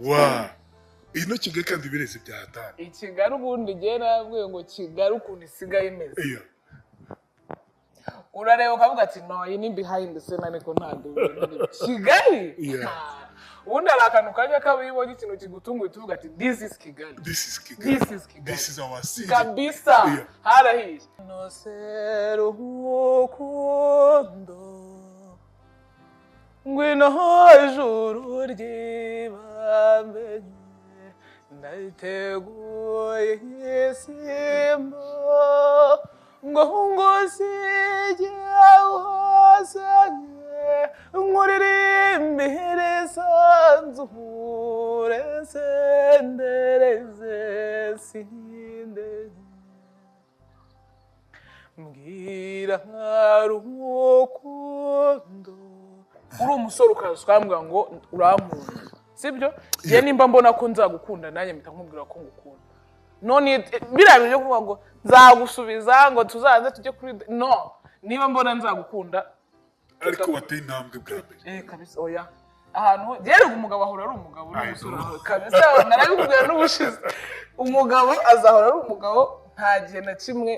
Wa ino Kigali kandi bireze bya hatari. I Kigali ubundi ngewe narabwiye ngo Kigali ukuntu isigaye imeze, urareba ukavuga ati: "No, iyi ni behind the scene," ariko ntabwo ibintu biri Kigali. Ubundi hari akantu kajya kaba, iyo ubonye ikintu kigutunguye tuvuga ati: "This is Kigali." This is Kigali. This is Kigali. This is our city. Kabisa. Harahiye nosera urukundo, ngwino ijuru ryibambenye, ndateguye isimbo ngo ngusige uhasanye, nkuririmbire sanzure, nsendereze sindege, mbwira rukundo. Uri umusore ukaza ukambwira ngo urankunda, sibyo? Njye nimba mbona ko nzagukunda, nanjye mpita nkubwira ko ngukunda. None biriya bintu byo kuvuga ngo nzagusubiza, ngo tuzaze tujye kuri, no, niba mbona nzagukunda. Ariko wateye intambwe bwa mbere? Eh, kabisa, oya, ahantu yerega umugabo ahora ari umugabo n'umusore I know. ahora kabisa. Narabikubwira n'ubushize, umugabo azahora ari umugabo, nta gihe na kimwe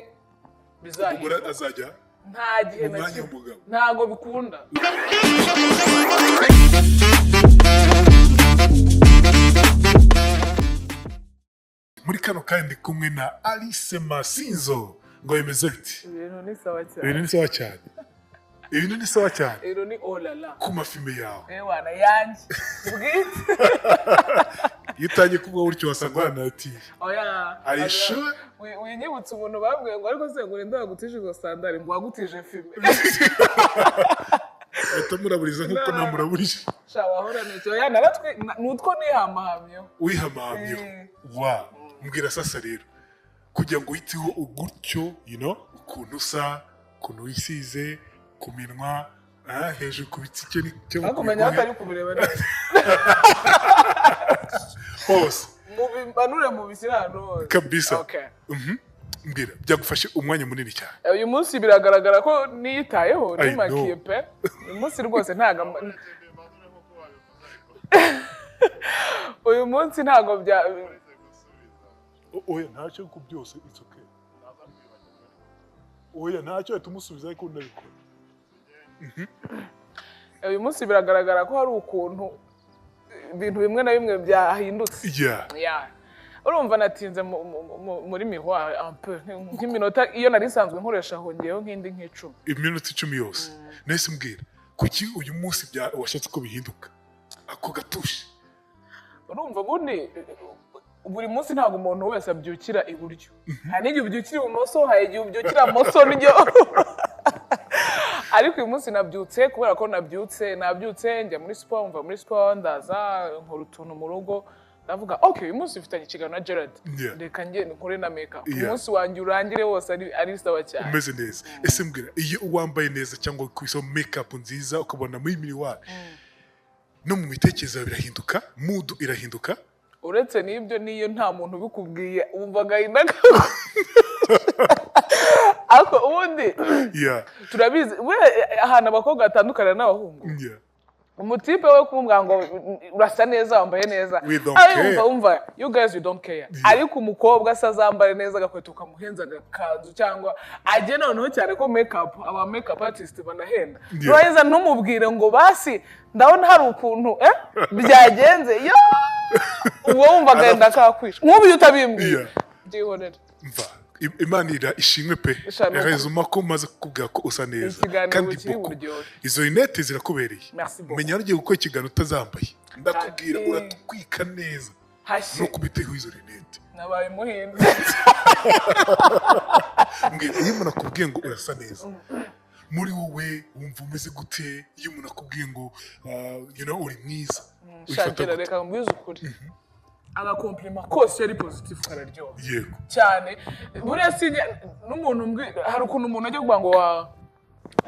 Umugore bizahinduka. azajya Nta gihe mu na mwanya kimwe. w'umugabo. Ntabwo bikunda. Muri kano kandi ndi kumwe na Alice Masinzo. Ngo bimeze biti? Ibintu ni sawa cyane. Ibintu ni sawa cyane, ibintu ni sawa cyane. Ibintu ni olala. Ku mafime yawe. Ewana, yanjye bwite. Iyo utangiye kuvuga gutyo wasanga wanatiye. Oya. Are you sure? Winyibutsa umuntu bambwiye ngo: "Ariko se ngo ninde wagutije izo sandari?" Ngo: "Wagutije fime." Ahita muraburiza nk'uko namuraburije. Sha, wahora n'icyo. Oya, naratwe ni utwo nihamahamyeho. Wihamahamyeho. Wa mbwira sasa rero, kugira ngo uhiteho gutyo, ukuntu usa, ukuntu wisize ku minwa, hejuru ku bitsike cyangwa Ariko ku umenya bigohe, batari kubireba neza. hose. Mubimanure, mubishyire ahantu hose. Kabisa. Okay. Mbwira, byagufashe umwanya munini cyane. Uyu munsi biragaragara ko niyitayeho. I Nimakiye know. pe. Uyu munsi rwose ntago, uyu munsi ntago bya Oya, ntacyo, ku byose it's okay. Oya, ntacyo, ahita umusubiza, ariko ndabikora. Uyu munsi biragaragara ko hari ukuntu ibintu bimwe na bimwe byahindutse. Yeah. Urumva natinze muri miroir un peu, nk'iminota iyo nari nsanzwe nkoresha hongeyeho nk'indi nk'icumi. Iminota 10 yose. Nahise mbwira, kuki uyu munsi washatse ko bihinduka ako gatushe? Urumva ubundi buri munsi ntabwo umuntu wese abyukira iburyo. Hari n'igihe ubyukira ibumoso, hari igihe ubyukira moso ndyo. Ariko uyu munsi nabyutse, kubera ko nabyutse njya muri siporo, mva muri siporo ndaza nkora utuntu mu rugo, ndavuga: "Ok, uyu munsi mfitanye ikiganiro na Gerard, reka njye nkore na make up, umunsi wanjye urangire wose ari sawa cyane." Umeze neza. Ese mbwira, iyo wambaye neza cyangwa ukubise make up nziza, ukabona muri miroir, no mu mitekerereze yawe birahinduka, mood irahinduka? Uretse n'ibyo, n'iyo nta muntu ubikubwiye wumva agahinda. Ariko ubundi turabizi we, ahantu abakobwa batandukana n'abahungu, umutipe we kumubwira ngo urasa neza, wambaye neza, We don't ari care. Wumva, wumva you guys, you don't care. Ariko umukobwa se azambare neza, agakweto kamuhenza, agakanzu, cyangwa ajye noneho cyane ko make up, aba make up artist banahenda, nurangiza ntumubwire ngo basi ndabona hari ukuntu byagenze yo, ubwo wumva agahinda kakwishe. Nk'ubu iyo utabimbwiye, byihorere. Mva, Imana ira ishimwe pe. Ishimwe. Hezuma ko umaze kukubwira ko usa neza. Ikiganiro Kandi kiri beaucoup. buryohe. Izo rinete zirakubereye. Merci beaucoup. Menya ugiye gukora ikiganiro utazambaye, ndakubwira, uratwika neza. Hashye. Nukubiteho izo rinete. Nabaye umuhinzi. Mbwira, iyo umuntu akubwiye ngo urasa neza, muri wowe wumva umeze gute? Iyo umuntu akubwiye ngo uri mwiza, ubifata Shakira, gute? reka mbwize ukuri, agacompliment kose yari positif kararyoha cyane. Buriya sinjya n'umuntu hari ukuntu umuntu ajya kuvuga ngo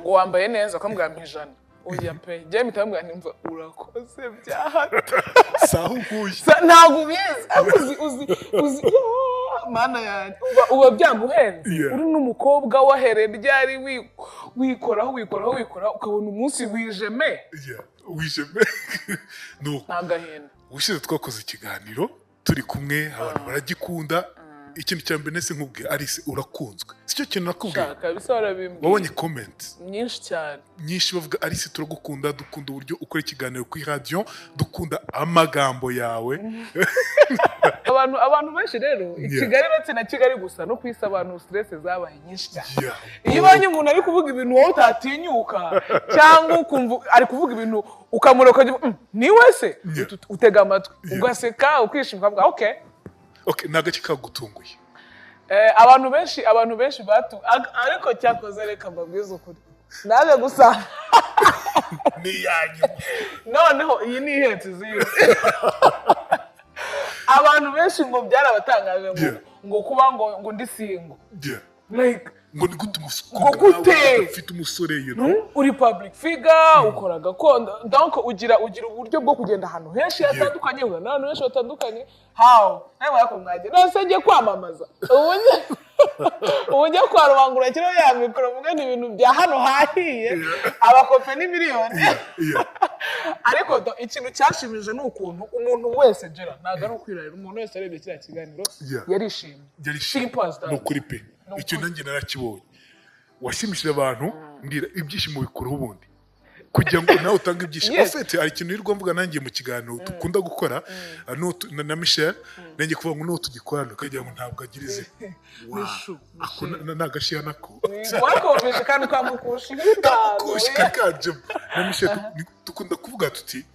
wambaye neza, akamubwira mpa 100. Oya pe, njyewe mpita mubwira nti: "Mva, urakoze byahato." Saho uguye. Ntabwo ubizi, ariko uzi yoo, Mana yanjye, uba byaguhenze. Uri n'umukobwa wahereye ryari wikoraho, wikoraho, wikoraho, ukabona umunsi wijeme. Wishimye. Nuko Nta gahinda. Ubushize twakoze ikiganiro turi kumwe, abantu baragikunda. Ikintu cya mbere nese nkubwiye, Alice, urakunzwe, sicyo kintu nakubwiye? Shaka bisa, warabimbwiye. Wabonye comment Nyinshi cyane. nyinshi, bavuga: "Alice, turagukunda, dukunda uburyo ukora ikiganiro kuri radiyo, dukunda amagambo yawe." Abantu benshi rero i Kigali, uretse na Kigali gusa, no ku isi, abantu stress zabaye nyinshi cyane. Iyo ubonye umuntu ari kuvuga ibintu wowe utatinyuka, cyangwa ukumva ari kuvuga ibintu ukamureka ukagira "Ni we se?" Utega amatwi, ugaseka, ukishima, ukavuga: "Okay." Okay, ni agace kagutunguye? Abantu benshi batu ariko cyakoze, reka mbabwize ukuri, naje gusanga Ni iyanyuma. Noneho iyi ni ihetse izindi. Abantu benshi ngo byarabatangaje ngo ngo kuba ngo ndi single, like Ngo ni gute Ngo umukobwa gute? nawe ufite umusore? Uri public figure, ukora gakondo, donc ugira uburyo bwo kugenda ahantu henshi hatandukanye, uhura n'abantu benshi batandukanye, how nawe wako mwagiye none se ngiye kwamamaza, ubu njye kwa rubangura kiriho ya mikoro, mvuge ni ibintu bya hano hahiye, abakope ni miliyoni. Ariko ikintu cyashimije ni ukuntu umuntu wese, Gera, ntabwo ari ukwirarira, umuntu wese arebye kiriya kiganiro yarishimye. Yarishimye. Simple as that. Ni ukuri pe. Ni Icyo ukuri. nanjye narakibonye, washimishije abantu. Mbwira, ibyishimo bikuraho ubundi kugira ngo nawe utange ibyishimo? Ufite, hari ikintu wirirwa mvuga nanjye mu kiganiro dukunda gukora na Michel, nanjye kuvuga ngo n'uwo tugikorana ukagira ngo ntabwo agira izina. Mishu, Ako ni agashiya nako. Wakumvise kandi ukamukusha ibitanu. Kushi kari kajemo. Na Michel dukunda kuvuga tuti: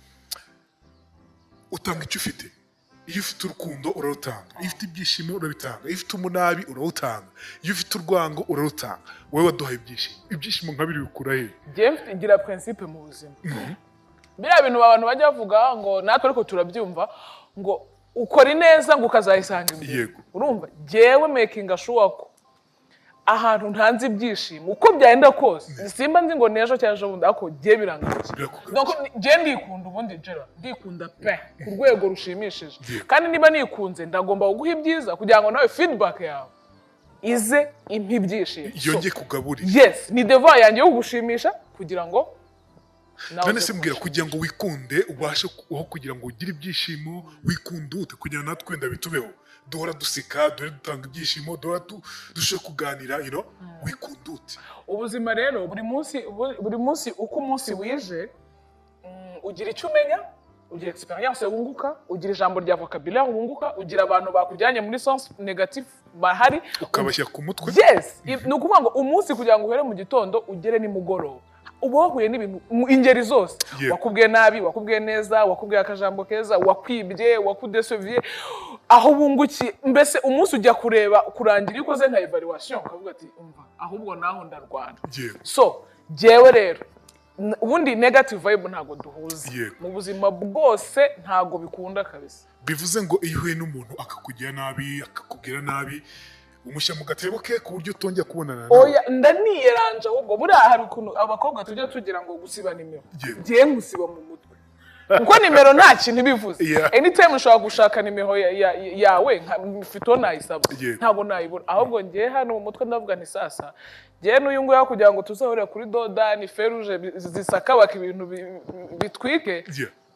"Utanga icyo ufite." Iyo ufite urukundo urarutanga, iyo ufite ibyishimo urabitanga, iyo ufite umunabi urawutanga, iyo ufite urwango urarutanga. Wowe waduhaye ibyishimo, ibyishimo nka biri bikura he? Njyewe ngira principe mu buzima. Biriya bintu abantu bajya bavuga ngo natwe ariko turabyumva, ngo ukora ineza ngo ukazayisanga imbere. Urumva, jyewe making sure ko ahantu ntanze ibyishimo, uko byagenda kose, simba nzi ngo n'ejo cyangwa ejo bundi, ariko jye birangarukiye. Birakugarukiye. Donc, jye ndikunda ubundi, Gera, ndikunda pe ku rwego rushimishije. Kandi niba nikunze, ndagomba kuguha ibyiza kugira ngo nawe feedback yawe ize impe ibyishimo. So, Yongeye kugaburira. Yes, ni devoir yanjye yo kugushimisha kugira ngo nawe None uze se mbwira, kunshimisha. kugira ngo wikunde, ubashe aho kugira ngo ugire ibyishimo, wikunde ute kugira ngo natwe wenda bitubeho, duhora duseka, duhora dutanga ibyishimo, duhora dushobora kuganira, wikunde ute? Ubuzima rero, buri munsi, buri munsi uko umunsi wije, ugira icyo umenya, ugira experience wunguka, ugira ijambo rya vocabulaire wunguka, ugira abantu bakujyanye muri sens négatif bahari Ukabashyira ku mutwe. Yes. Ni ukuvuga ngo umunsi kugira ngo uhere mu gitondo ugere nimugoroba, uba wahuye n'ibintu mu ingeri zose. Wakubwiye nabi, wakubwiye neza, wakubwiye akajambo keza, wakwibye, wakudeseviye, aho wungukiye. Mbese umunsi ujya kureba kurangira, iyo ukoze nka evaluation ukavuga ati: "Umva, ahubwo naho ndarwana." So jyewe rero ubundi negative vibe ntabwo duhuza. Mu buzima bwose ntabwo bikunda kabisa. Bivuze ngo iyo uhuye n'umuntu akakugira nabi, akakubwira nabi, umushyira mu gatebo ke ku buryo utongera kubonana nawe? Oya, ndaniyeranje. Ahubwo buriya hari ukuntu abakobwa tujya tugira ngo gusiba nimero, ngiye nkusiba mu mutwe kuko nimero nta kintu ibivuze. Anytime ushobora gushaka nimero yawe mfite uwo nayisaba, ntabwo nayibura. Ahubwo ngiye hano mu mutwe ndavuga nti: "Sasa ngiye n'uyu nguyu, kugira ngo tuzahurire kuri dodani feruje zisakabaka ibintu bitwike,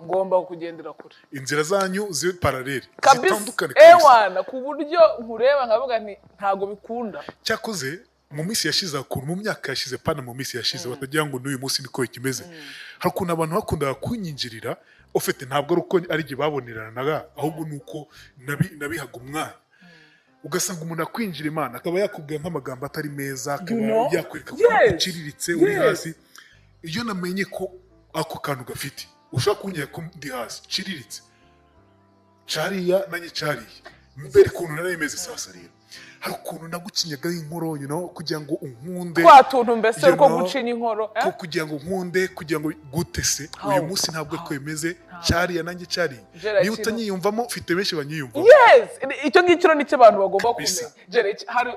ngomba kugendera kure." Inzira zanyu zibe parallèle, Kabisa. zitandukane kabisa. Ewana, ku buryo nkureba nkavuga nti ntabwo bikunda. Cyakoze mu minsi yashize, ukuntu mu myaka yashize, pana mu minsi yashize, batagira ngo n'uyu munsi niko bikimeze, hari ukuntu abantu bakundaga kunyinjirira. Ufite, ntabwo ari uko ari igihe baboneranaga, ahubwo ni uko nabihaga umwanya, ugasanga umuntu akwinjira Imana akaba yakubwira nk'amagambo atari meza, akaba You know? yakwereka ko uciriritse, uri hasi. Iyo namenye ko ako kantu gafite, ushobora kunyereka ko ndi hasi nciriritse, cariya nanjye cariya mbere ukuntu narayimeze. Sasa rero hari ukuntu nagukinyagaho inkoro kugira ngo unkunde. Twa tuntu mbese You two know, gucinya inkoro, eh? ko kugira ngo nkunde, kugira ngo gute se. How? Uyu munsi ntabwo ariko bimeze, cariya nanjye cariya. Gera Niba utanyiyumvamo, mfite benshi banyiyumvamo. Yes, icyo ngicyo nicyo abantu bagomba Kabisa. kumenya. Gera, hari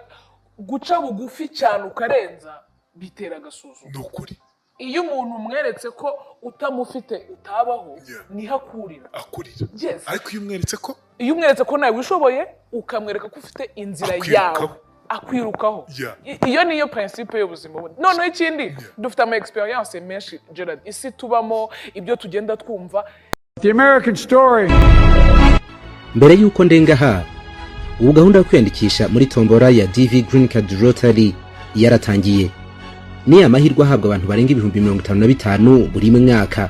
guca bugufi cyane ukarenza, bitera agasuzuguro. Ni ukuri. Iyo umuntu umweretse ko utamufite utabaho, niho akurira. Akurira. Yes. Ariko iyo umweretse ko Iyo umweretse ko nawe wishoboye, ukamwereka ko ufite inzira Akwirukaho. yawe. Akwirukaho. Iyo niyo principe y'ubuzima bundi. Noneho ikindi, dufite ama experience menshi, Gerard, isi tubamo, ibyo tugenda twumva. The American story. Mbere y'uko ndenga aha, ubu gahunda yo kwiyandikisha muri tombora ya DV Green Card Lottery yaratangiye. Ni amahirwe ahabwa abantu barenga 55,000 buri mwaka.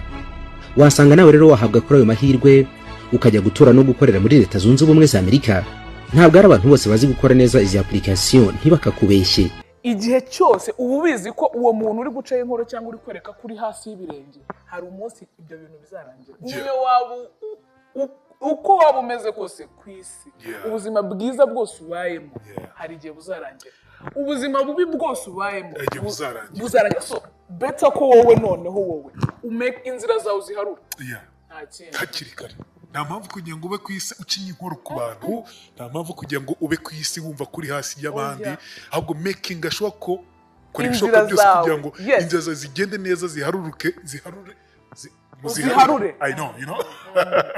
Wasanga nawe rero wahabwa kuri ayo mahirwe, ukajya gutura no gukorera muri Leta Zunze Ubumwe za Amerika. Ntabwo ari abantu bose bazi gukora neza izi application, ntibakakubeshye. Igihe cyose uba ubizi ko uwo muntu uri gucaho inkoro cyangwa uri kwereka ko uri hasi y'ibirenge, hari umunsi ibyo bintu bizarangira. Niyo waba uko waba umeze kose ku isi, ubuzima bwiza bwose ubayemo, hari igihe buzarangira. Ubuzima bubi bwose ubayemo, Hari igihe buzarangira. Buzarangira. So better ko wowe noneho wowe umake inzira zawe uziharura. Nta kindi. Hakiri kare. Nta mpamvu kugira ngo ube ku isi ucinya inkoro ku bantu, nta mpamvu kugira ngo ube ku isi wumva kuri hasi y'abandi, Oya. ahubwo making sure ko kora Inzira ibishoboka byose zawe. kugira ngo inzira zawe zigende neza, ziharuruke, ziharure, Uziharure. I know, you know.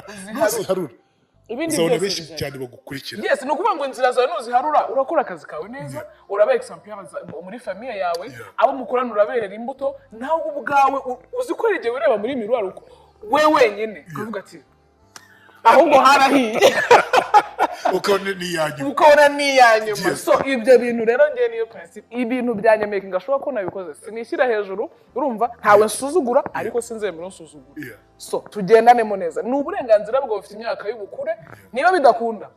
Uziharure. Nuziharure, Ibindi uzabona byose benshi bizajya. cyane bagukurikira. Yes, ni ukuvuga ngo inzira zawe nuziharura, urakora akazi kawe neza, uraba example muri famille yawe, abo mukorana uraberera imbuto, nawe ubwawe uzi ko hari igihe ureba muri miroir uko we wenyine ukavuga ati: "Ahubwo harahiye." Ukabona ni iya nyuma. Ukabona ni iya nyuma. So ibyo bintu rero ngewe niyo principe, ibintu bya making sure ko nabikoze, sinishyira hejuru, urumva, ntawe nsuzugura, ariko sinzemera unsuzugura. So tugendanemo neza, ni uburenganzira bwawe, ufite imyaka y'ubukure, niba bidakunda,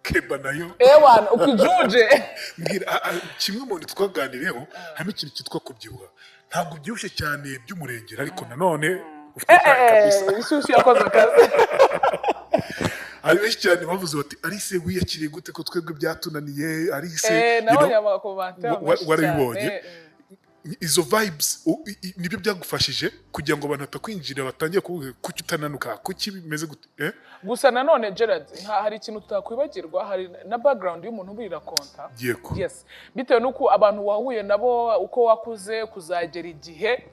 Keba nayo. Ewana ukijuje. Mbwira, kimwe mu bintu twaganiriyeho harimo ikintu cyitwa kubyibuha. Ntabwo ubyibushye cyane by'umurengera, ariko nanone ufite taille kabisa. Ishyushyu yakoze akazi. Hari benshi cyane bavuze bati: "Alice wiyakiriye gute ko twebwe byatunaniye, Alice?" Eh, You nabonye know, ama commentaire menshi warabibonye? cyane. Izo vibes nibyo byagufashije kugira ngo abantu batakwinjira, batangiye kuvuga: "Kuki utananuka? Kuki bimeze gute?" Eh? Gusa nanone, Gerard, hari ikintu tutakwibagirwa, hari na background y'umuntu uba irakonta. Yes, bitewe n'uko abantu wahuye nabo, uko wakuze kuzagera igihe,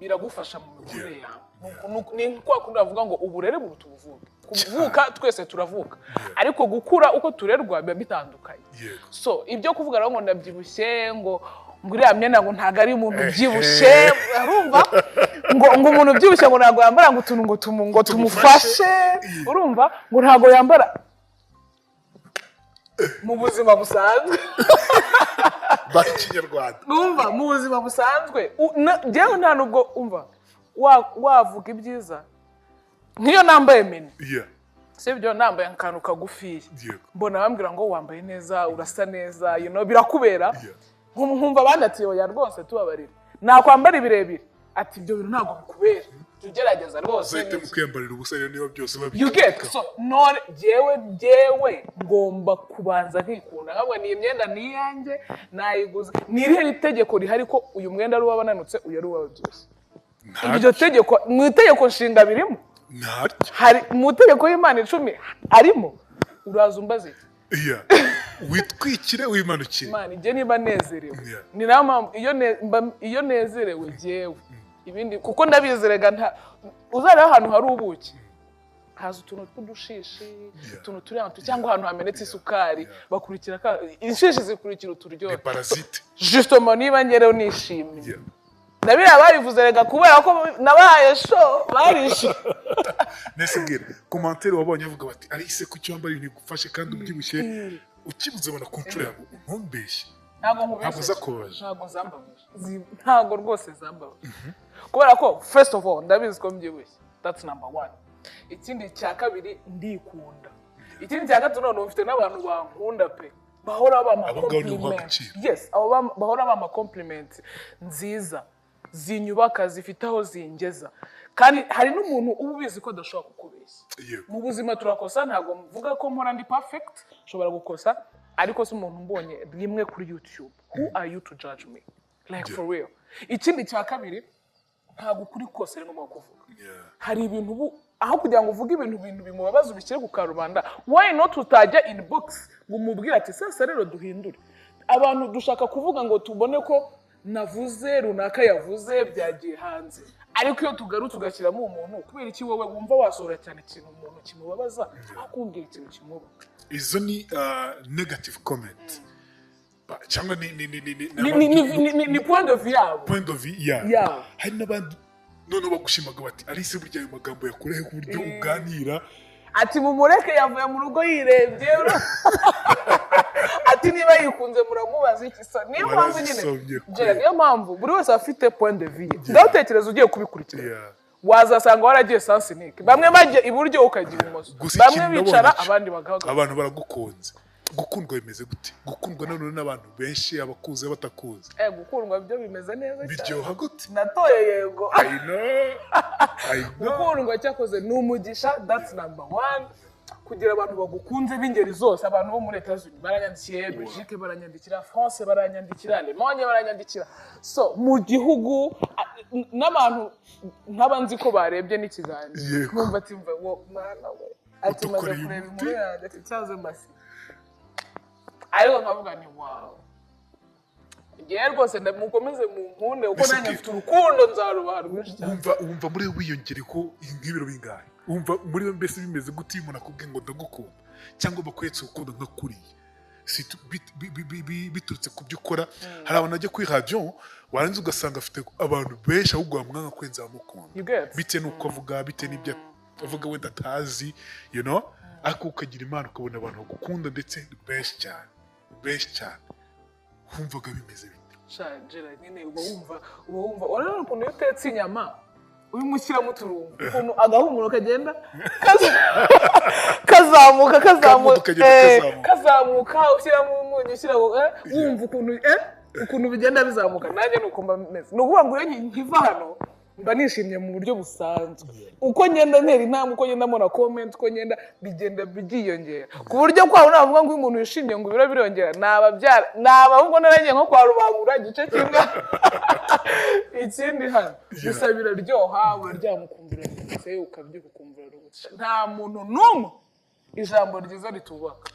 biragufasha mu mikurire yawe. Ni kwa kundi bavuga ngo uburere buruta ubuvuke. Kuvuka twese turavuka, ariko gukura uko turerwa biba bitandukanye. So ibyo kuvuga rero ngo ndabyibushye, ngo iriya myenda ngo ntabwo ari umuntu ubyibushye, urumva, ngo umuntu ubyibushye ngo ntabwo yambara ngo utuntu ngo tumufashe, urumva, ngo ntabwo yambara mu buzima busanzwe. Bari Ikinyarwanda. Numva mu buzima busanzwe njyewe nta nubwo umva wavuga ibyiza nk'iyo nambaye mini, sibyo, nambaye akantu kagufiya, mbona bambwira ngo: "Wambaye neza, urasa neza, birakubera." Nkumva abandi ati: "Oya rwose, tubabarire." Nakwambara ibirebire, ati: "Ibyo bintu ntabwo bikubera, jya ugerageza rwose." Uzahite mu kwiyambarira ubusa rero niba byose You get? So none jyewe ngomba kubanza nkikunda, nkavuga: "Ni imyenda ni iyanjye, nayiguze." Ni irihe tegeko rihari ko uyu mwenda ari uw'abananutse, uyu ari uw'ababyibushye? Iryo tegeko mu itegeko nshinga birimo? Ntaryo. Hari mu itegeko y'Imana 10 arimo? Uraza umbaze iki? Yeah. Witwikire wimanukire. Imana ijye niba nezerewe. Ni nayo mpamvu iyo nezerewe jyewe ibindi, kuko ndabizerega, nta uzareba ahantu hari ubuki haza utuntu tw'udushishi, utuntu turi ahantu cyangwa ahantu hamenetse isukari, bakurikira inshishi zikurikira uturyohe. Ni parasite. Justement, niba ngereho nishimye, na biriya babivuze rega kubera ko nabahaye show, barishimye. Nese mbwira, commentaire wabonye avuga bati: "Alice, kuki wambara ibintu bigufashe kandi ubyibushye?" Ukibuze bona ku nshuro yawe, ntumbeshye. Ntabwo nkubeshye. Ntabwo zakubabaje? Ntabwo zambabaje. Ntabwo rwose zambabaje, kubera ko first of all ndabizi ko mbyibushye, that's number one. Ikindi cya kabiri, ndikunda. Ikindi cya gatatu, noneho mfite n'abantu bankunda pe, bahora bampa Abo ngabo nibo uha compliment. agaciro. Yes, abo bahora bampa compliment nziza zinyubaka, zifite aho zingeza. Kandi hari n'umuntu uba ubizi ko adashobora kukubeshya. Mu buzima turakosa, ntabwo mvuga ko mpora ndi perfect, nshobora gukosa, ariko si umuntu mbonye rimwe kuri YouTube, who are you to judge me, like, for real? Ikindi cya kabiri, ntabwo ukuri kose ari ngombwa kuvuga. Hari ibintu ubu aho kugira ngo uvuge ibintu bimubabaza, ubishyire ku karubanda, why not utajya inbox ngo umubwire ati: "Sasa rero duhindure"? Abantu dushaka kuvuga ngo tubone ko navuze, runaka yavuze, byagiye hanze. Ariko iyo tugarutse ugashyiramo umuntu, kubera iki wowe wumva wasohora cyane ikintu umuntu kimubabaza aho kumubwira ikintu kimwubaka? Izo ni negative comment. Cyangwa ni Ni point de vue yabo. Point of view yabo. Yabo. Hari n'abandi noneho bagushimaga bati: "Alice, burya ayo magambo yakurehe ku buryo uganira?" Ati: "Mumureke, yavuye mu rugo yirebye." Ati: "Niba yikunze muramubaza iki?" So niyo mpamvu nyine Warazisomye kure. Gerard, niyo mpamvu buri wese afite point de vue ye. Ndatekereza ugiye kubikurikira, wazasanga waragiye sens unique, bamwe bajya iburyo ukajya ibumoso, Gusa bamwe ikintu bicara nabonye cyo, abandi bagahagarara. Abantu baragukunze. Gukundwa bimeze gute? Gukundwa nanone n'abantu benshi, abakuzi, abatakuzi? Gukundwa byo bimeze neza cyane. Biryoha gute? Natoye yego. I know, I know. Gukundwa cyakoze ni umugisha, that's number one. Kugira abantu bagukunze b'ingeri zose, abantu bo muri Etats-Unis baranyandikiye, Belgique baranyandikira, France baranyandikira, Allemagne baranyandikira, so mu gihugu n'abantu nk'aba nzi ko barebye n'ikiganiro, numva ati: "Mva wo mwana we," ati: "Maze Udukoreye kureba umuti. inkuru yanjye," ati: "Cyaze masi." Ariko nkavuga ni wow, ngewe rwose mukomeze munkunde kuko Ese nanjye bwira. mfite urukundo, nzarubaha rwinshi cyane. Wumva muri we wiyongere ko nk'ibiro bingahe? Wumva muri we mbese bimeze gute iyo umuntu akubwiye ngo "Ndagukunda" cyangwa bakweretse urukundo nka kuriya? Si biturutse ku byo ukora. Hari abantu bajya kuri radiyo, warangiza ugasanga afite abantu benshi, ahubwo wamwanga kurenza abamukunda. You get? Bitewe n'uko avuga, bitewe n'ibyo avuga wenda atazi, ariko ukagira Imana ukabona abantu bagukunda, ndetse benshi cyane, benshi cyane. Wumvaga bimeze bite? Sha Gerard, nyine uba wumva urabona ukuntu iyo utetse inyama urimo ushyiramo uturungo, ukuntu agahumuro kagenda kazamuka, kazamuka. Kamudu kagenda kazamuka. Kazamuka, ushyiramo umunyu, ushyiramo, wumva ukuntu bigenda bizamuka. Nanjye ni uko mba meze. Ni ukuvuga ngo iyo nkiva hano mba nishimye mu buryo busanzwe. Uko ngenda ntera intambwe, uko ngenda mbona comment, uko ngenda bigenda byiyongera, ku buryo kwawe navuga ngo iyo umuntu yishimye ngo ibiro biriyongera, nababyara naba ahubwo naragiye nko kwa Rubangura, igice kimwe ikindi hano. Gusa biraryoha, uraryama ukumva uraruhutse, ukabyuka ukumva uraruhutse. Nta muntu n'umwe ijambo ryiza ritubaka.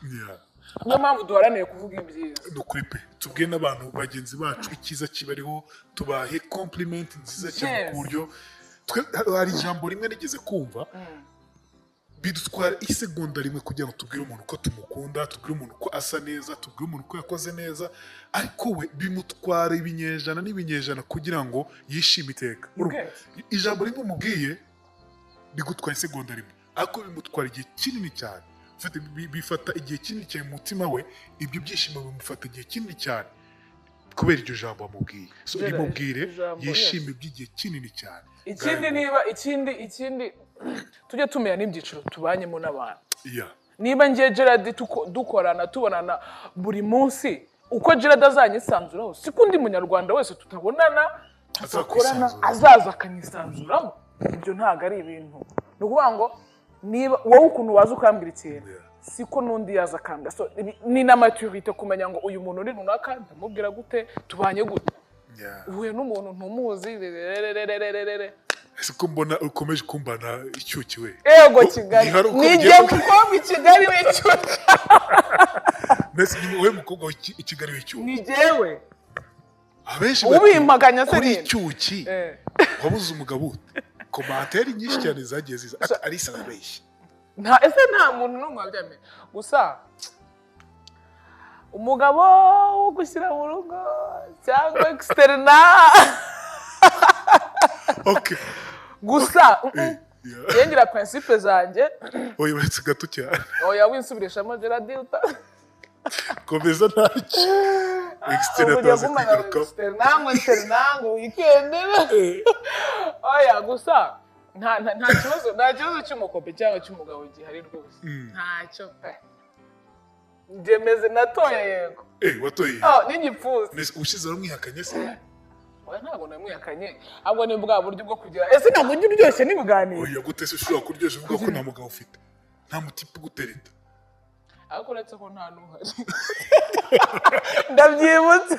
Niyo mpamvu duharanire kuvuga ibyiza. Ni ukuri pe, tubwiye n'abantu bagenzi bacu icyiza kibariho, tubahe compliment nziza cyane, ku buryo hari ijambo rimwe nigeze kumva: bidutwara isegonda rimwe kugira ngo tubwire umuntu ko tumukunda, tubwire umuntu ko asa neza, tubwire umuntu ko yakoze neza, ariko we bimutwara ibinyejana n'ibinyejana kugira ngo yishime iteka. Urumva? Ijambo rimwe umubwiye rigutwara isegonda rimwe, ariko bimutwara igihe kinini cyane. Bifata igihe kinini cyane mu mutima we, ibyo byishimo bimufata igihe kinini cyane kubera iryo jambo wamubwiye. So, Gerard, rimubwire ijambo, yishime by'igihe kinini cyane. Ikindi, niba ikindi tujye tumenya n'ibyiciro tubanyemo n'abantu. Niba ngiye Gerard dukorana, tubonana buri munsi, uko Gerard azanyisanzuraho siko undi munyarwanda wese tutabonana, tudakorana Azakwisanzuraho. azaza akanyisanzuraho. Ibyo ntabwo ari ibintu, ni ukuvuga ngo niba wowe ukuntu waza ukambwira ikintu, siko n'undi yaza akambwira. So ni na maturité kumenya ngo uyu muntu ni runaka, ndamubwira gute, tubanye gute. Uhuye n'umuntu ntumuzi, rerererererere. Ese ko mbona ukomeje kumbana icyuki we? Ego Kigali. Ntihari uko Ni bigiye. jye mukobwa i Kigali w'icyuki. Mbese ni wowe mukobwa i Kigali w'icyuki? Ni jyewe. Abenshi Ubimpakanya se kuri ninde? icyuki wabuze umugabo ute? Commentaire nyinshi cyane zagiye ziza ati: "Alice arabeshya." Nta, ese nta muntu n'umwe wabyemeye. Gusa umugabo wo gushyira mu rugo cyangwa externat. Gusa ngira principe zanjye. Oya, uretse gato cyane. Oya, winsubirishamo Gerard uta. Komeza, ntacyo, externat Ugiye taze kumara kwigarukaho. Externat ngo externat ngo weekend. Oya, gusa nta kibazo, nta kibazo cy'umukope cyangwa cy'umugabo gihari rwose, ntacyo pe. Njye meze natoye yego. Watoye? Oh, n'igipfunsi. Nese ubushize waramwihakanye se? Oya, ntabwo namwihakanye, ahubwo ni bwa buryo bwo kugira, ese ntabwo ujya uryoshye n'ibiganiro? Oya, gute se ushobora kuryoshya uvuga ko nta mugabo ufite, nta mutipe ugutereta? Ariko uretse ko nta n'uhari, ndabyibutse.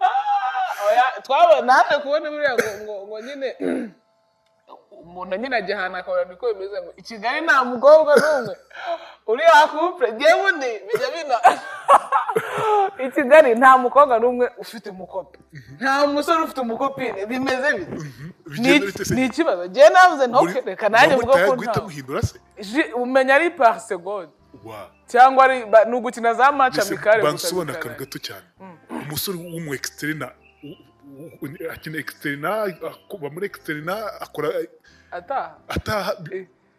Ah, oya, twaba naje kubona buriya ngo nyine umuntu nyine ajya ahantu akabona niko bimeze, ngo i Kigali nta mukobwa n'umwe uri hakupure. Njyewe undi bijya bina I Kigali nta mukobwa n'umwe ufite umukopi, nta musore ufite umukopine. Bimeze bite? Bigenda bite se? Ni ikibazo. Njyewe navuze nti okay, reka nanjye mvuge ko guhita nta muhindura se? Umenya ari par seconde Wa cyangwa ari ni ugukina za match Mbese amicale gusa. bansobanura akantu Bikarangira. gato cyane. Umusore w'umu externat akina externat, akuba muri externat, akora Ataha. Ataha.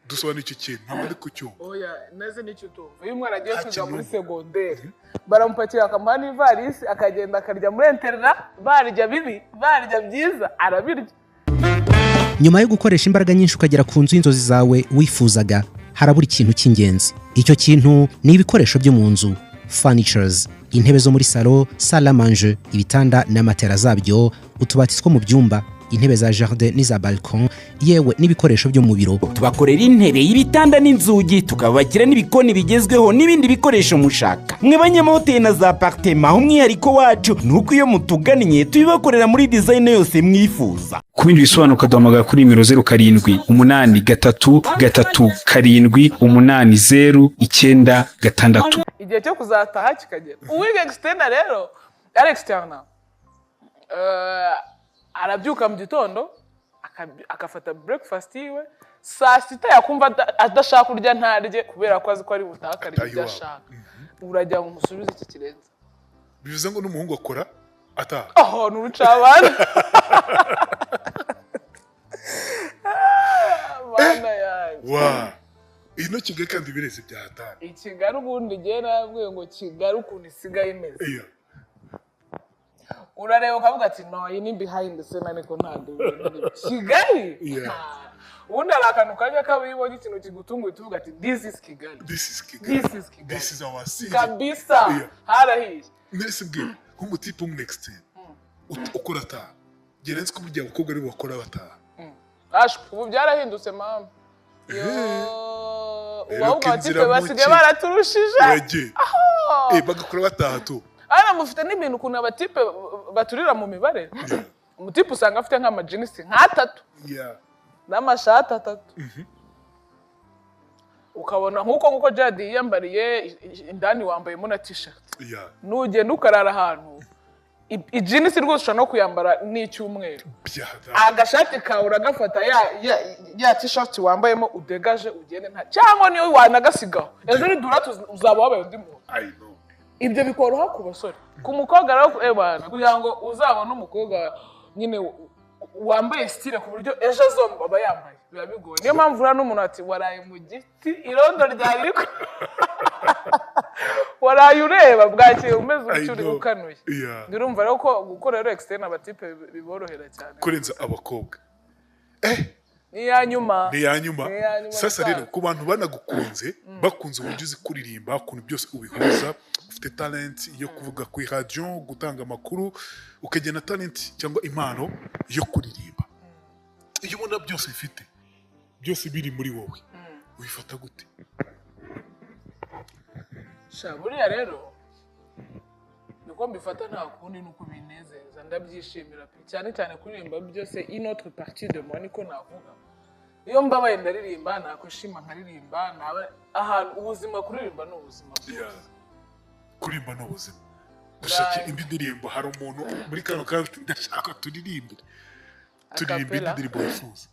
Dusobanura icyo kintu, ntabwo ari kucyumva. Oya, neze nicyo utumva. Iyo umwana agiye Nta kwiga muri kintu. segonderi, baramupakira bakamuha n'ivarisi, akagenda akarya muri internat. Barya bibi, barya byiza, arabirya. Nyuma yo gukoresha imbaraga nyinshi ukagera ku nzu y'inzozi zawe wifuzaga, harabura ikintu cy'ingenzi. Icyo kintu ni ibikoresho byo mu nzu, furnitures: intebe zo muri salo, salle à manger, ibitanda na matera zabyo, utubati two mu byumba, intebe za jardin n'iza balcon, yewe n'ibikoresho byo mu biro. Tubakorera intebe, ibitanda n'inzugi, tukabakira n'ibikoni bigezweho n'ibindi bikoresho mushaka. Mwe banyamahoteli na za appartement, umwihariko wacu ni uko iyo mutugannye tubibakorera muri design yose mwifuza. Ku bindi bisobanuro ukaduhamagara kuri nimero 0783337809 6. Igihe cyo kuzataha kikagera. Uwiga externat rero, ari externat, arabyuka mu gitondo, agafata breakfast yiwe, saa sita yakumva adashaka kurya ntarye, kubera ko azi ko ari butahe akarya Ataha ibyo iwabo. ashaka. Urajya ngo umusubize iki kirenze? Bivuze ngo n'umuhungu akora ataha? Aho ni urucabana. Mana yanjye! Wa ino Kigali kandi bireze bya hatari. I Kigali ubundi ngewe nabwiye ngo Kigali ukuntu isigaye imeze, urareba ukavuga ati no, iyi ni behind the scene, ariko ntabwo ibintu ari Kigali. Ubundi hari akantu kajya kaba, iyo ubonye ikintu kigutunguye tuvuga ati this is Kigali. This is Kigali. This is Kigali. This is our city. Kabisa. Harahiye. Mbese bwira nk'umutipe w'umu externe ukora ataha, gerenze ko burya abakobwa aribo bakora bataha. Ashwe, ubu byarahindutse mama. Yo, Rero ubu ahubwo ko abatipe inzira basigaye muke. baraturushije. Uragenda bagakora bataha tu. Hano mufite n'ibintu, ukuntu abatipe baturira mu mibare. Umutipe usanga afite nk'amajinisi nk'atatu n'amashati atatu, ukabona nk'uko Jadi yiyambariye, indani wambayemo na t-shirt. Nugenda ukarara ahantu, ijinisi rwose ushobora no kuyambara n'icyumweru. Bya hatari. Agashati kawe uragafata, ya t-shirt wambayemo, udegaje ugende nta cyangwa niyo wanagasigaho, ejo nidura uzaba wabaye undi muntu. I know. Ibyo bikoroha ku basore. Ku mukobwa rero, ebana, kugira ngo uzabone umukobwa nyine wambaye style ku buryo ejo azomba aba yambaye, biba bigoye. Niyo mpamvu uriya n'umuntu ati waraye mu giti, irondo ryari riko, waraye ureba bwakeye umeze I utyo uri know. ukanuye. Ndurumva rero ko gukora rero externe abatipe biborohera cyane kurenza abakobwa. Ni iya nyuma. Ni iya nyuma. Ni iya nyuma. Sasa rero Musaza. ku bantu banagukunze, bakunze uburyo uzi kuririmba, ukuntu byose ubihuza, ufite talent yo kuvuga kuri radio, gutanga amakuru, ukagira na talent cyangwa impano yo kuririmba, iyo ubona byose bifite, byose biri muri wowe, ubifata gute? Sha, buriya rero niko mbifata, nta kundi, ni uko binezeza, ndabyishimira pe. Cyane cyane kuririmba byose, une autre partie de moi niko navuga. Iyo mbabaye ndaririmba, nakwishima nkaririmba, naba ahantu, ubuzima, kuririmba ni ubuzima. Yeah. Kuririmba ni ubuzima. Dushake indi ndirimbo. Hari umuntu muri kano kanya ati, ndashaka turirimbe, turirimbe indi Acapella. ndirimbo wifuza.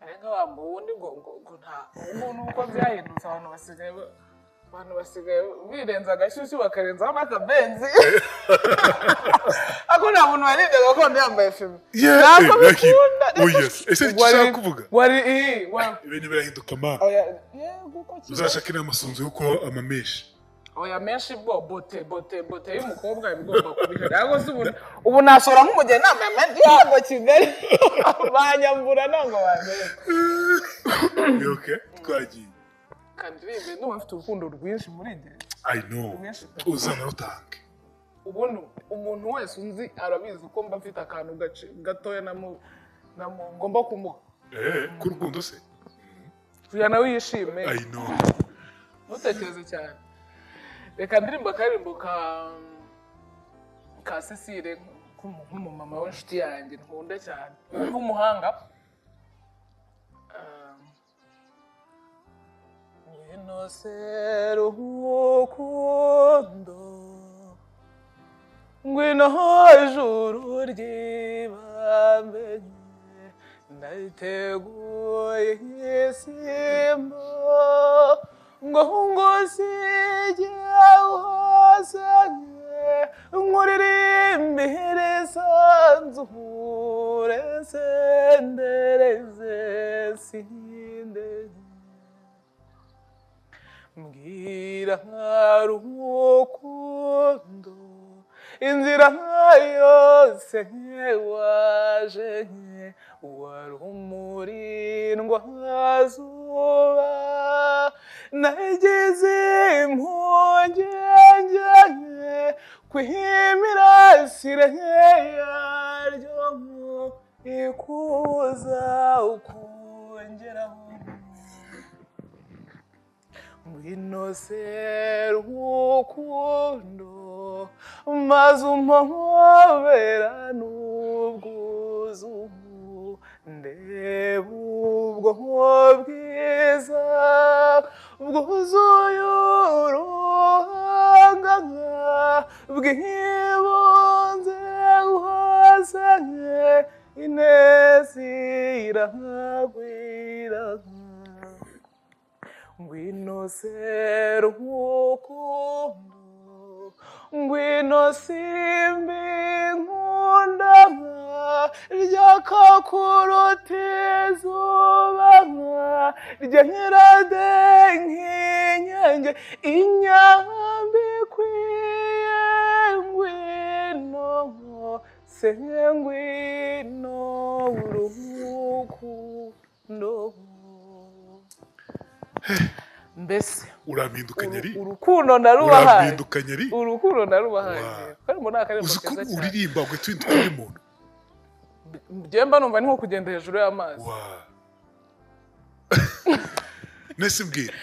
Arenga wa wundi ngo nta ubu uko byahindutse, abantu basigaye birenza agashyushyu bakarenzaho n'akabenzi, ariko nta muntu waririmbye gakondo yambaye fime. Yeah, Ntabwo eh, bikunda. Oh yes, ese nicyo ushaka kuvuga? Wari ii wa Ibintu birahinduka ma. Oya, yego, uko kiba. Uzashake n'amasunzu yo kuba amamenshi. Oya, menshi bwo bote bote bote y'umukobwa iba igomba kuba ihari. Ariko se ubu nasohora nk'umugeni nambaye menshi? Yego, Kigali banyambura, ntabwo bamenya. Ni okay, twagiye. Kandirimbe, ndumva mfite urukundo rwinshi muri njye. I know. Rwinshi pe. Uzanarutange. Ubundi umuntu wese unzi arabizi ko mba mfite akantu gatoya namu ngomba kumuha. Eh, k'urukundo se? Kugira nawe yishime. I know. Ntutekereze cyane. Reka ndirimba akaririmbo ka Cecile, nk'umumama w'inshuti yanjye nkunda cyane, w'umuhanga. Ngwino. Ngwino serukundo, ngwino juru ry'ibambe, ndateguye isimbo ngo ngusige hose, nkuririmbire sanzure sendereze sindege. Mbwira rukundo inzira yose waje, wari umurindwa zuba, nagize impungenge kw'imirasire yaryo ikuza ukongeraho. Ngwino serukundo maze umpobera n'ubwuzu, ndeba ubwo bwiza bwuzuye uruhanga bwibunze hose, ineza iragwira. Ngwino serukundo, ngwino simbi nkunda ryakakuruta izuba, ryerade nk'inyange inyambi ikwiye. Ngwino se ngwino urukundo. Mbese urampindukanye ari urukundo ndarubahaye, urampindukanye ari urukundo ndarubahaye. Kandi mbona akaririmbo uzi ko keza cyane. Uririmba ugahita uhinduka undi muntu. Njyewe mba numva ni nko kugenda hejuru y'amazi. Nese mbwira,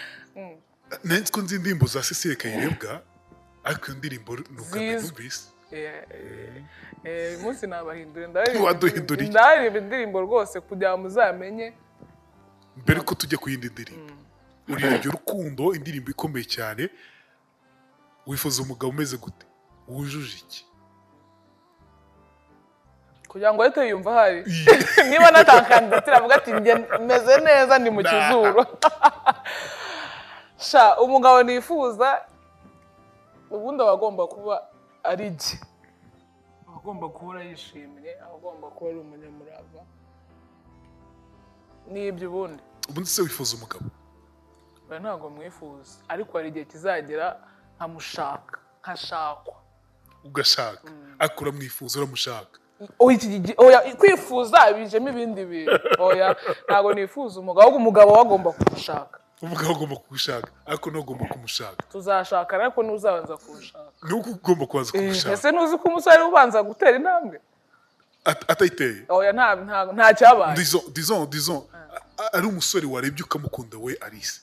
nari ko nzi indirimbo za Cecile Kayirebwa, ariko iyo ndirimbo ni ubwa mbere Zizwi. numvise. Uyu munsi nabahindura, Waduhinduriye. ndaririmba indirimbo rwose kugira ngo muzamenye. Mbere ko tujya ku yindi ndirimbo, uririmbye urukundo, indirimbo ikomeye cyane. Wifuza umugabo umeze gute, wujuje iki? Kugira ngo ahite yumva ahari niba natakandidatire avuga ati njye meze neza, ndi mu kizuru. Sha, umugabo nifuza ubundi aba agomba kuba ari jye, aba agomba guhora yishimye, aba agomba kuba ari umunyamurava, n'ibyo ubundi. Ubundi se wifuza umugabo? Oya, ntabwo mwifuza, ariko hari igihe kizagera nkamushaka, nkashakwa. Ugashaka, ariko uramwifuza, uramushaka? Oya, oya, kwifuza bijemo ibindi bintu. Oya, ntabwo nifuza umugabo, ahubwo umugabo we agomba kumushaka. Umugabo agomba kugushaka, ariko nawe ugomba kumushaka. Tuzashakana, ariko ntuzabanza kumushaka. Ni uko ugomba kubanza kumushaka. Ese ntuzi ko umusore ubanza gutera intambwe? Atayiteye? Oya, nta cyabaye. Disons ari umusore warebye ukamukunda, we Alice,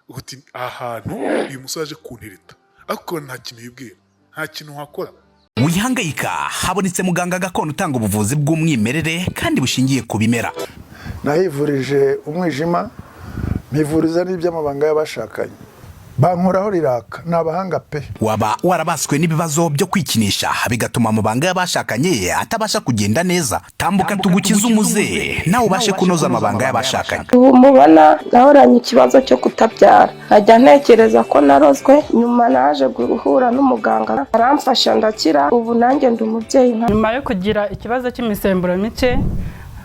uti aha hantu uyu musore aje kuntereta, ariko nta kintu yibwira, nta kintu wakora? Wihangayika, habonetse muganga gakondo utanga ubuvuzi bw'umwimerere kandi bushingiye ku bimera. Nahivurije umwijima, mpivuriza n'iby'amabanga y'abashakanye, bankoraho riraka, ni abahanga pe. Waba warabaswe n'ibibazo byo kwikinisha bigatuma amabanga y'abashakanye atabasha kugenda neza? Tambuka tugukize umuze, nawe ubashe kunoza amabanga y'abashakanye. Ubu mubona nahoranye ikibazo cyo kutabyara, nkajya ntekereza ko narozwe. Nyuma naje guhura n'umuganga aramfasha ndakira, ubu nanjye ndi umubyeyi nka Nyuma yo kugira ikibazo cy'imisemburo mike,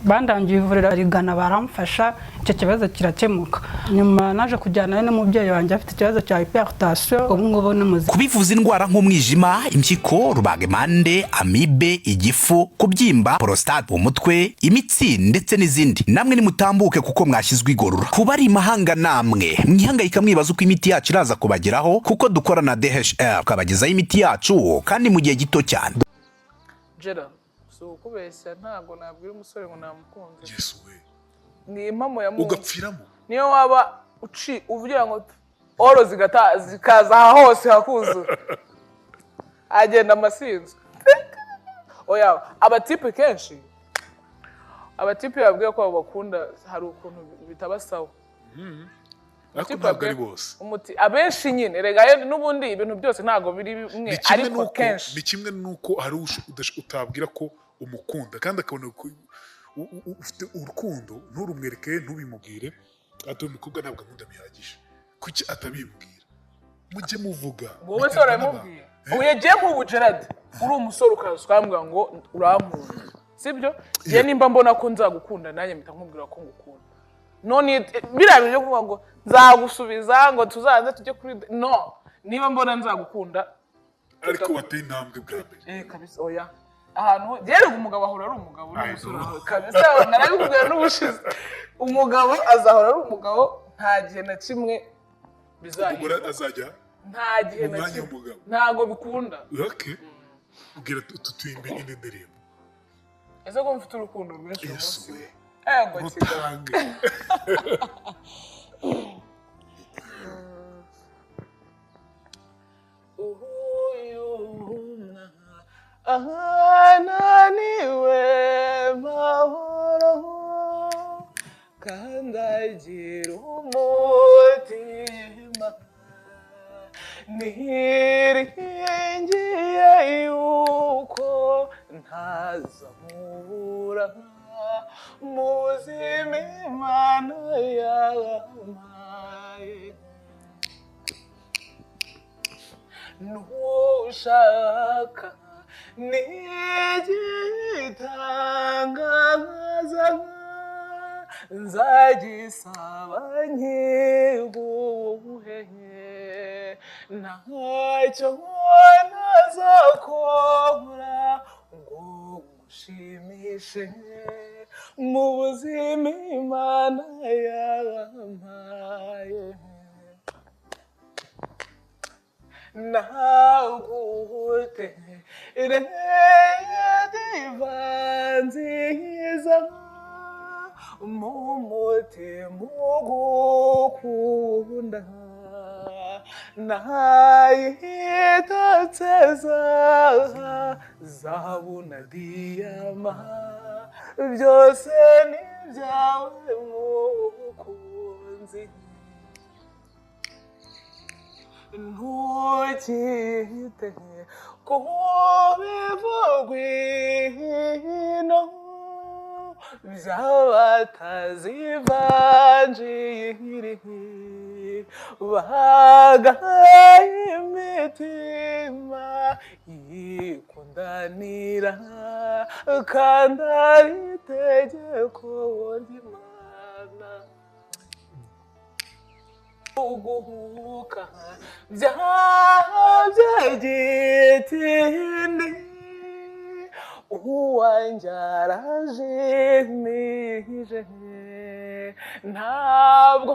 bandangiye ivuriro rigana, baramfasha, icyo kibazo kirakemuka. Nyuma naje kujyanayo n'umubyeyi wanjye afite ikibazo cya hypertension, ubu ngubu ni muzima. Kubivuza indwara nk'umwijima, impyiko, rubagimpande, amibe, igifu, kubyimba prostate, umutwe, imitsi ndetse n'izindi, namwe nimutambuke kuko mwashyizwe igorora. Kuba ari imahanga, namwe mwihangayika mwibaza uko imiti yacu iraza kubageraho, kuko dukora na DHL tukabagezaho imiti yacu kandi mu gihe gito cyane. Jera, si ukubeshya, ntabwo nabwira umusore ngo namukunze. Yesu we! Ni impamo ya Mungu. Ugapfiramo. Niyo waba uci uvugira ngo oro zigata zikaza aha hose hakuzura, agenda amasinzwe. Oya, abatipe kenshi, abatipe babwiye ko babakunda, hari ukuntu bitaba sawa. Ariko Umutipe ntabwo ari bose. Umuti abenshi nyine rega yo n'ubundi ibintu byose ntabwo biri bimwe, Ni kimwe ariko n'uko kenshi ni kimwe n'uko hari utabwira ko umukunda kandi akabona ko ufite urukundo, nturumwereke, ntubimubwire, ati: "Uyu mukobwa ntabwo ankunda bihagije, kuki atabimbwira?" Mujye muvuga. Wowe se Biterwa urabimubwiye? Ubu yagiye nk'ubu, Gerard, uri umusore ukaza ukambwira ngo urankunda, sibyo? Njye nimba mbona ko nzagukunda, nanjye mpita nkubwira ko ngukunda. None biriya bintu byo kuvuga ngo nzagusubiza, ngo tuzaze tujye kuri, no, niba mbona nzagukunda. Ariko wateye intambwe bwa mbere. Eh, kabisa, oya, ahantu yerega umugabo ahora ari umugabo I n'umusore know. kabisa, narabikubwira n'ubushize, umugabo azahora ari umugabo, nta gihe na kimwe Umugore bizahinduka. azajya Nta gihe mu na mwanya kimwe. w'umugabo. Ntabwo bikunda. Okay, ubwira tutuyimbe indi ndirimbo. Ese ko mfite urukundo rwinshi uyu Yesu munsi? we! Ego Kigali. Rutange. Uyu mwana ananiwe mahoro kandi agira umutima, niringiye yuko ntazamubura mu buzima Imana yampaye. Nushaka n'igitangaza, nzagisaba nkiguhe, ntacyo ntazakora ngo ngushimishe mu buzima Imana yampaye. Nagute diva nziza, mu mutima ugukunda nayitatse zahabu na diyama, byose ni ibyawe mukunzi. Ntukite ku bivugwino by'abatazivanjiri, bagaye imitima yikundanira, kandi ari itegeko ry'Imana. Uguhuka byagitindi, uwanjye arajimije, ntabwo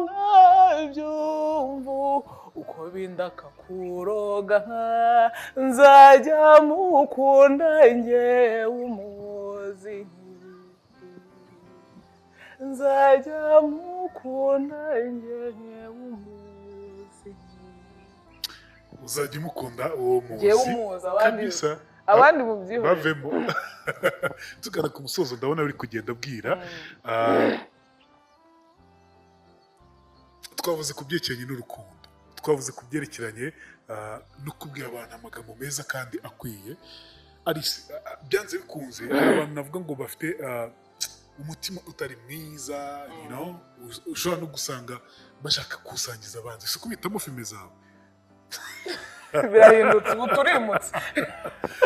mwabyumva uko bindaka kuroga, nzajya mukunda njyewe umuzi, nzajya mukunda njyewe umuzi. Uzajya umukunda uwo muzi. Njyewe umuzi, abandi Kabisa. abandi mubyihorere. Bavemo. Tugana ku musozo, ndabona buri kugenda bwira. Twavuze ku byerekeranye n'urukundo, twavuze ku byerekeranye no kubwira abantu amagambo meza kandi akwiye. Alice, byanze bikunze hari abantu navuga ngo bafite umutima utari mwiza, ushobora no gusanga bashaka kuwusangiza abandi, si ukubitamo filime zawe. Birahindutse ubu, turimutse.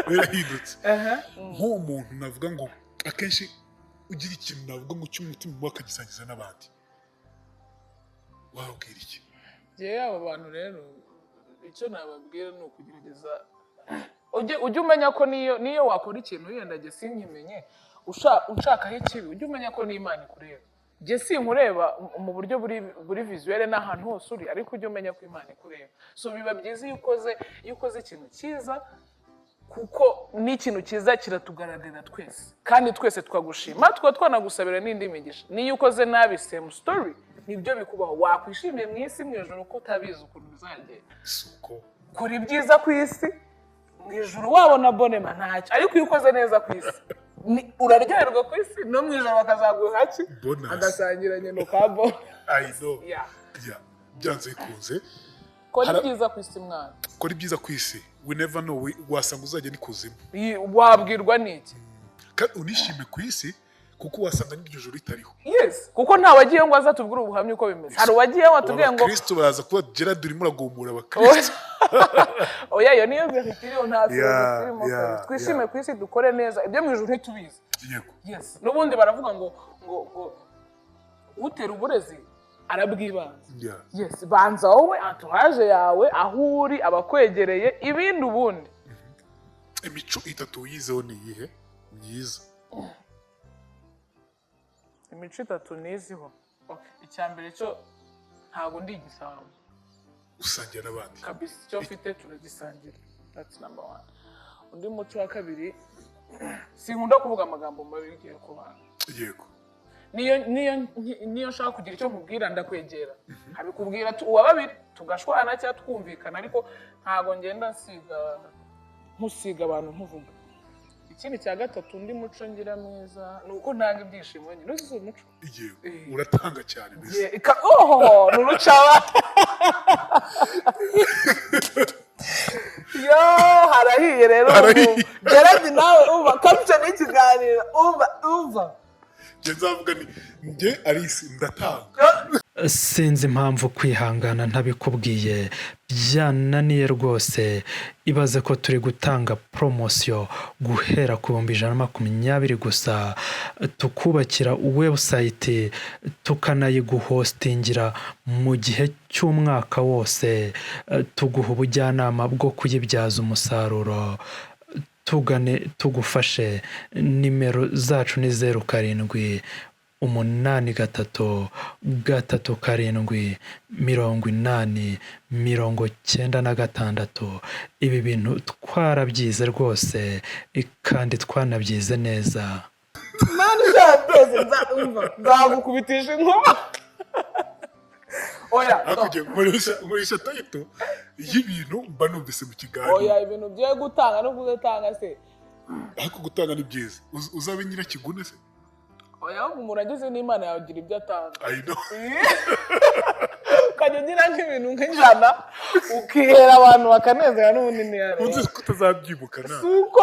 Birahindutse. Nk'uwo muntu navuga ngo akenshi ugira ikintu navuga ngo cy'umutima mubi akagisangiza n'abandi, wabwira iki? Njyewe abo bantu rero icyo nababwira ni ukugerageza ujye umenya ko niyo wakora ikintu yenda njye sinkimenye, unshakaho ikibi, ujye umenya ko n'Imana ikureba. Njye sinkureba mu buryo buri visuelle n'ahantu hose uri, ariko ujye umenya ko Imana ikureba. So biba byiza iyo ukoze ikintu cyiza, kuko n'ikintu cyiza kiratugaragarira twese kandi twese twagushima, tukaba twanagusabira n'indi migisha. Niyo ukoze nabi, same story, nibyo bikubaho. Wakwishimiye mu isi, mu ijoro ko utabizi ukuntu bizagenda. Si uko? Kora ibyiza ku isi, mu ijoro wabona bonema ntacyo. Ariko iyo ukoze neza ku isi, uraryoherwa ku isi, no mu ijoro bakazaguha ki? Bonus. Agasangira nyine ka bonus. I know. Yeah. Yeah, byanze bikunze. Kora ibyiza ku isi, mwana. Kora ibyiza ku isi, we never know, wasanga uzajya n'ikuzimu. Wabwirwa n'iki? Kandi unishime ku isi, kuko wasanga n'iryo joro ritariho. Yes, kuko nta wagiye ngo azatubwire ubuhamya uko bimeze. Hari uwagiye ngo atubwire ngo Abakristo baraza kuba Gerard urimo uragumura abakristo. Oya, iyo niyo vérité iriho, nta irimo. Twishime ku isi, dukore neza, ibyo mu ijuru ntitubizi. Yes, n'ubundi baravuga ngo utera uburezi arabwibanza. Yes, banza wowe, entourage yawe, aho uri, abakwegereye, ibindi ubundi. Imico itatu wiyizeho ni iyihe myiza? Imico itatu niziho. Okay. Icya mbere cyo, ntabwo ndi igisambo. Usangira n'abandi. Kabisa, icyo mfite turagisangira, that's number one. Undi muco wa kabiri, sinkunda kuvuga amagambo mabi igihe ku bantu. Niyo nshaka kugira icyo nkubwira, ndakwegera nkabikubwira, uwa babiri tugashwana cyangwa twumvikana, ariko ntabwo ngenda nsiga nkusiga abantu nkuvuga. Ikindi cya gatatu, undi muco ngira mwiza, ni uko ntanga ibyishimo nyine. Uzi umuco? Yego, uratanga cyane mbese. Yeah, oh, ni urucaba yo, harahiye rero ubu. Harahiye. Gerard, nawe umva kapitse n'ikiganiro, umva, umva. Njye nzavuga ni njye Alice, ndatanga. Sinzi impamvu kwihangana ntabikubwiye byananiye rwose. Ibaze ko turi gutanga poromosiyo guhera ku 120,000 gusa, tukubakira website, tukanayiguhostingira mu gihe cy'umwaka wose, tuguha ubujyanama bwo kuyibyaza umusaruro. Tugane tugufashe. Nimero zacu ni 0783378096. Ibi bintu twarabyize rwose, kandi twanabyize neza. Mani byose, umva, nzagukubitisha inkuba. Oya. Hakurya nkoresha title y'ibintu mba numvise mu kiganiro. Oya, ibintu byo gutanga no kudatanga se? Ariko gutanga ni byiza. Uzabe nyirakigune se? Oya, ahubwo umuntu ageze n'Imana yagira ibyo atanga. I know. Ukajya ugira nk'ibintu nk'ijana, ukihera abantu bakanezerwa, n'ubundi ntiyareba. Uzi ko utazabyibuka na Si uko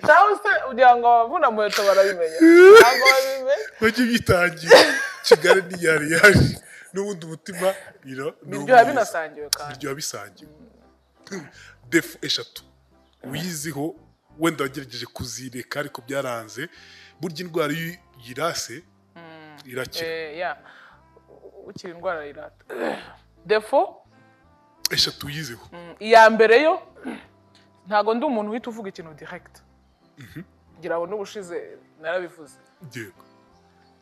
cyangwa se ugira ngo abavuna muheto barabimenya? Ntabwo babimenya. Bajye bitangiye Kigali ntiyari yaje n'ubundi umutima ni Biryoha umwiza. Binasangiwe kandi. Biryoha bisangiwe. Défaut eshatu wiyiziho, wenda wagerageje kuzireka ariko byaranze. Burya indwara iyo uyirase irakira. Eh, ya, ukiri indwara irata. Défaut Eshatu wiyiziho. Iya mbere yo, ntabwo ndi umuntu uhita uvuga ikintu direct. Ngira ngo n'ubushize narabivuze.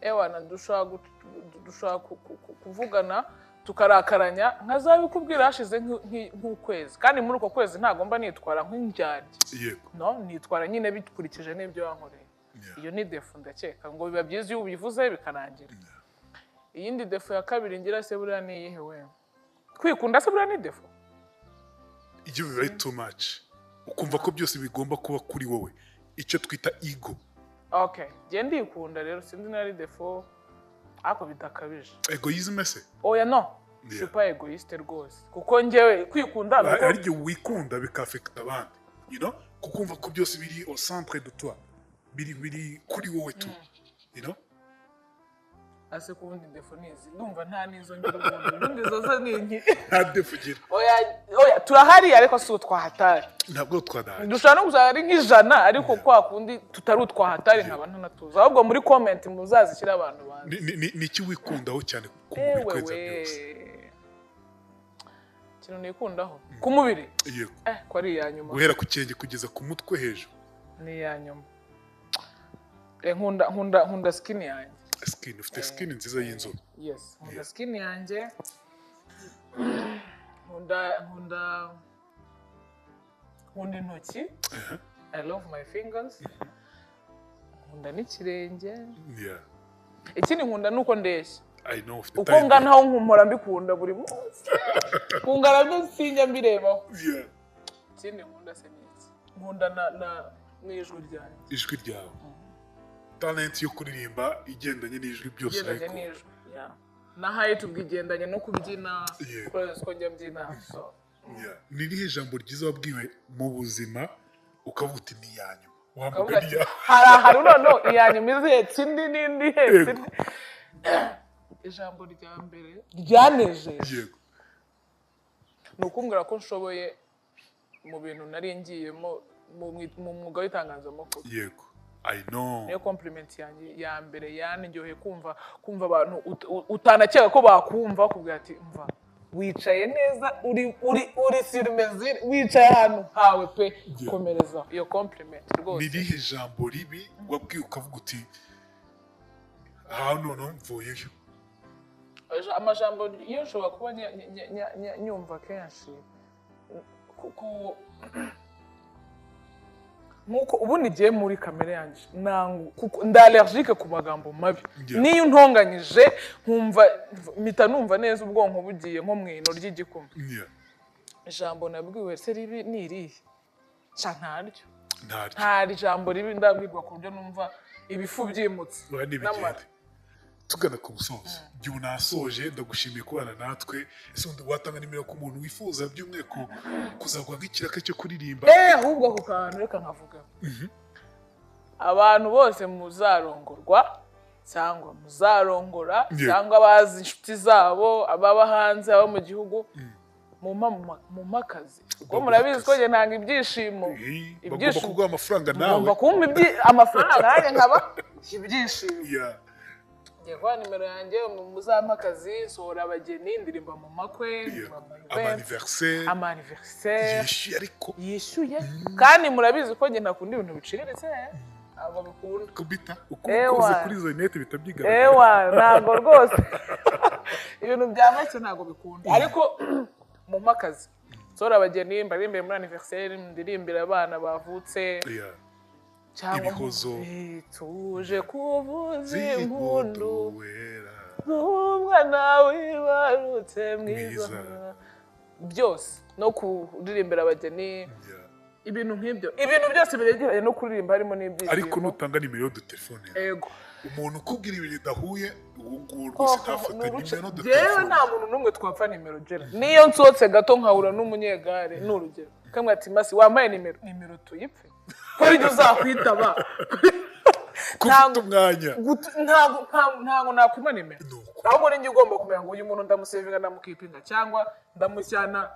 Ewana, dushobora kuvugana tukarakaranya, nkazabikubwira hashize nk'ukwezi, kandi muri uko kwezi ntabwo mba nitwara nk'indyarya. No nitwara nyine bikurikije n'ibyo wankoreye. Iyo ni défaut, ndakeka ngo biba byiza iyo ubivuze bikarangira. Iyindi défaut ya kabiri ngira se buriya ni iyihe we? Kwikunda se buriya ni défaut? Iyo bibaye too much, ukumva ko byose bigomba kuba kuri wowe, icyo twita ego. Okay, njye ndikunda rero, sinzi niba ari défaut, ariko bidakabije. Égoïsme se? Oya, no. Je suis pas égoïste rwose, kuko njyewe kwikunda ni uko- Hari igihe wikunda bikafekita abandi, kukumva ko byose biri au centre de toi, biri kuri wowe tu. Ase ku wundi défaut nizi, ndumva nta n'izo ngira ubundi. Ubundi izo zo ni inki? Nta défaut ugira. Oya, oya, turahari, ariko si utwahatari. Ntabwo twadahaye. Dushobora no kuzaba ari nk'ijana, ariko kwa kundi tutari utwahatari, nkaba ntanatuzi. Ahubwo muri comment muzazishyire, abantu bazi. Ni iki wikundaho cyane ku mubiri Ewe kurenza we, byose? Ikintu nikundaho ku mubiri? Yego. Eh, ko ari iya nyuma. Guhera ku kirenge kugeza ku mutwe hejuru. Ni iya nyuma. Eh, nkunda skin yanjye. Skin, ufite skin nziza y'inzobe. Yes, nkunda skin yanjye, nkunda intoki, I love my fingers, nkunda n'ikirenge. Ikindi nkunda ni uko ndeshya. I know, ufite Uko taille. ngana aho nkumora mbikunda buri munsi, kungana byo sinjya mbirebaho. Ikindi nkunda se ni iki? Nkunda na n'ijwi ryanjye. Ijwi ryawe, talent yo kuririmba igendanye n'ijwi, byose Igendanye urayikunda. n'ijwi. Yeah. Na height ubwo igendanye no kubyina, kubera ko njya mbyina, so. Yeah. Ni irihe jambo ryiza wabwiwe mu buzima ukavuga uti: "Ni iyanyuma"? Ukavuga Wamugani ati, ya hari ahantu noneho iya nyuma izihetse indi n'indi ihetse indi. Ijambo rya mbere ryanejeje ni ukumbwira ko nshoboye mu bintu nari ngiyemo mu mwuga w'itangazamakuru. Yego, I know. Niyo compliment yanjye ya mbere yanryoheye, kumva abantu utanakeka ko bakumva bakubwira ati: "Mva wicaye neza, uri sur mesure, wicaye ahantu hawe pe, komereza." Iyo compliment Ni rwose. irihe jambo ribi wabwiwe ukavuga uti: "Aha noneho mvuyeyo"? Amajambo iyo nshobora kuba nyumva kenshi kuko nkuko ubundi igiye muri kamere yanjye nangu kuko ndi allergique ku magambo mabi. Niyo untonganyije nkumva mpita numva neza ubwonko bugiye nko mu ino ry'igikumwe. Ijambo nabwiwe se ribi ni irihe? Sha, ntaryo. Ntaryo. Nta jambo ribi ndabwirwa ku buryo numva ibifu byimutse Ura n'amara. n'ibigende. Tugana ku musozo, igihe unasoje, ndagushimiye kubana natwe. Ese ubundi watanga nimero ku muntu wifuza by'umwihariko kuzaguha nk'ikiraka cyo kuririmba? Ahubwo ako kantu reka nkavuga: abantu bose muzarongorwa cyangwa muzarongora cyangwa abazi inshuti zabo, ababa hanze, abo mu gihugu, mumpa akazi, kuko Baguha murabizi ko akazi. njye ntanga ibyishimo. Bagomba Ibyishimo. kuguha amafaranga nawe. Mugomba kumpa amafaranga, nanjye nkaba ibyishimo. Ngiye guha nimero yanjye, muzampa akazi, sohora abageni, ndirimba mu makwe, ndirimba mu events, Ama-anniversaire. Ama-anniversaire. Yishyuye ariko. Yishyuye, kandi murabizi ko njye ntakunda ibintu biciriritse, ntabwo bikunda. Kubita uko Ewa. ukoze kuri izo rinete bihita byigaragara. Ewa, ntabwo rwose ibintu bya make ntabwo bikunda, ariko mumpe akazi nsohora abageni, mbarimbire muri anniversaire, ndirimbire abana bavutse cyangwa Ibihozo. Tuje kuvuza impundu Z'impundu wera z'umwana wibarutse mwiza. Mwiza. Byose, no kuririmbira abageni, ibintu nk'ibyo, ibintu byose biregeranye no kuririmba, harimo n'ibyishimo. Ariko nutanga nimero de telefone yawe, Ego. umuntu ukubwira ibintu bidahuye, uwo nguwo rwose ntafate nimero de Jewe telefone. nta muntu n'umwe twapfa nimero. Jera niyo nsohotse gato nkahura n'umunyegare, ni urugero, kamwe ati: "Masi, wampaye nimero?" Nimero tuyipfe ko aribyo uzakwitaba. Ko ufite umwanya. Ntabwo nakwima nimero, ahubwo ninjye ugomba kumenya ngo uyu muntu ndamusevinga, ndamukipinga cyangwa ndamushyana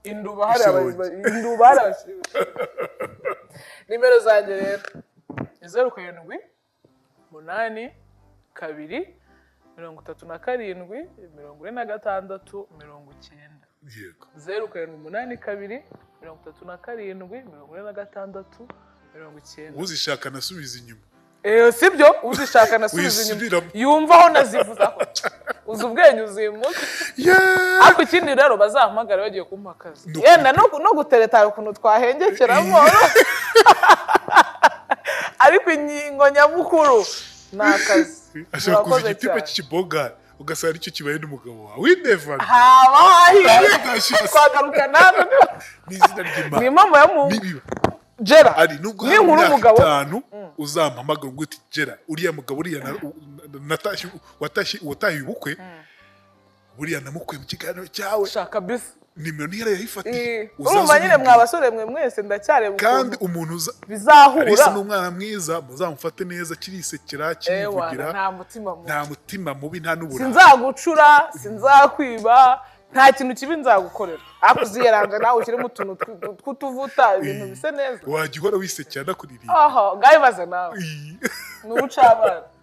induba hariya. Ishoboye. Induba hariya. Nimero zanjye rero ni 0782 37 46 90. 0782 37 46 90. Uzishaka nasubiza inyuma. Sibyo, uzishaka nasubiza inyuma. Wisubiramo. Yumva aho nazivuze, aho uzi ubwenge uzimuka. Ariko ikindi rero, bazahamagara bagiye kumpa akazi, yenda no gutereta hari ukuntu twahengekeramo, ariko ingingo nyamukuru ni akazi. Ashobora kuza Murakoze igitipa cyane. cy'ikiboga, ugasanga nicyo kibaye n'umugabo wawe wineva. Haba hahiye, twagaruka natwe. N'izina ry'Imana. Ni impamo ya Mungu. Nibiba Jera ari nubwo hari ninkura imyaka umugabo 5, uzampamagara ngo uti: "Gera uriya mugabo, uriya natashye, watashye, watahiye ubukwe, buriya namukuye mu kiganiro cyawe." Shaka bisi. Nimero niyo yayifatiye. Urumva nyine, mwa basore mwe mwese, ndacyareba Kandi ukuntu umuntu uza bizahura. Alice ni umwana mwiza, muzamufate neza, kirisekera, Ewa, kirivugira. Nta mutima mubi. Nta mutima mubi, nta n'uburanga. Sinzagucura, sinzakwiba, nta kintu kibi nzagukorera, ariko uziyeranja nawe ushyiremo utuntu tw'utuvuta, ibintu bise neza. Wajya uhora wisekera nakuririmba. Aha ngaho ibaze nawe, ni ubucabana.